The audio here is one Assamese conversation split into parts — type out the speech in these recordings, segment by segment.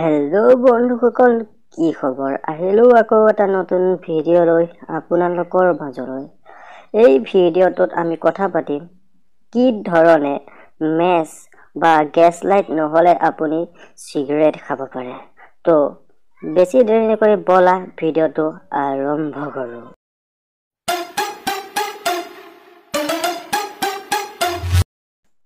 হেল্ল' বন্ধুসকল, কি খবৰ? আহিলোঁ আকৌ এটা নতুন ভিডিঅ' লৈ আপোনালোকৰ মাজলৈ। এই ভিডিঅ'টোত আমি কথা পাতিম কি ধৰণে মেচ বা গেছ লাইট নহ'লে আপুনি চিগাৰেট খাব পাৰে। তো বেছি দেৰি নকৰি ব'লা ভিডিঅ'টো আৰম্ভ কৰোঁ।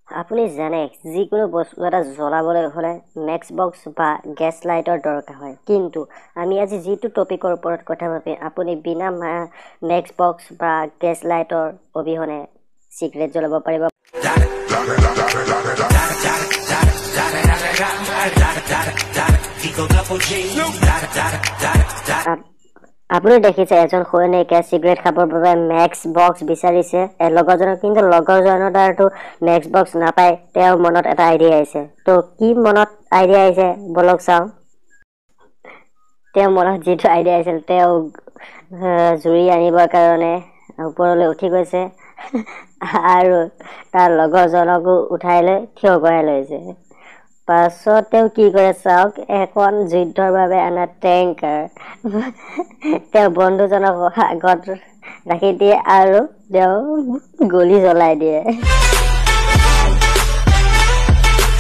আপুনি জানে, যিকোনো বস্তু এটা জ্বলাবলৈ হ'লে মেক্স বক্স বা গেছ লাইটৰ দৰকাৰ হয়। কিন্তু আমি আজি যিটো টপিকৰ ওপৰত কথা পাতিম, আপুনি বিনা মেক্স বক্স বা গেছ লাইটৰ অবিহনে চিগাৰেট জ্বলাব পাৰিব। আপুনি দেখিছে এজন সৈনিকে চিগাৰেট খাবৰ বাবে মেক্স বক্স বিচাৰিছে লগৰজনক, কিন্তু লগৰজনৰ দ্বাৰাতো মেক্স বক্স নাপায়। তেওঁৰ মনত এটা আইডিয়া আহিছে। তো কি মনত আইডিয়া আহিছে বলক চাওঁ। তেওঁৰ মনত যিটো আইডিয়া আহিছিল, তেওঁ জুৰি আনিবৰ কাৰণে ওপৰলৈ উঠি গৈছে আৰু তাৰ লগৰজনকো উঠাই লৈ থিয় কৰাই লৈছে। পাছত তেওঁ কি কৰে চাওক, এখন যুদ্ধৰ বাবে অনা টেংকাৰ তেওঁ বন্ধুজনক আগত ৰাখি দিয়ে আৰু তেওঁ গুলী জ্বলাই দিয়ে।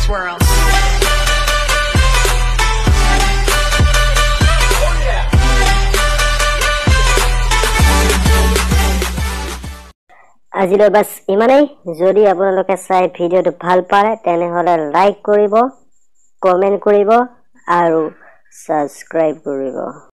Swirl. আজিলৈ বাছ ইমানেই। যদি আপোনালোকে চাই ভিডিঅ'টো ভাল পালে, তেনেহ'লে লাইক কৰিব, কমেণ্ট কৰিব আৰু ছাবস্ক্ৰাইব কৰিব।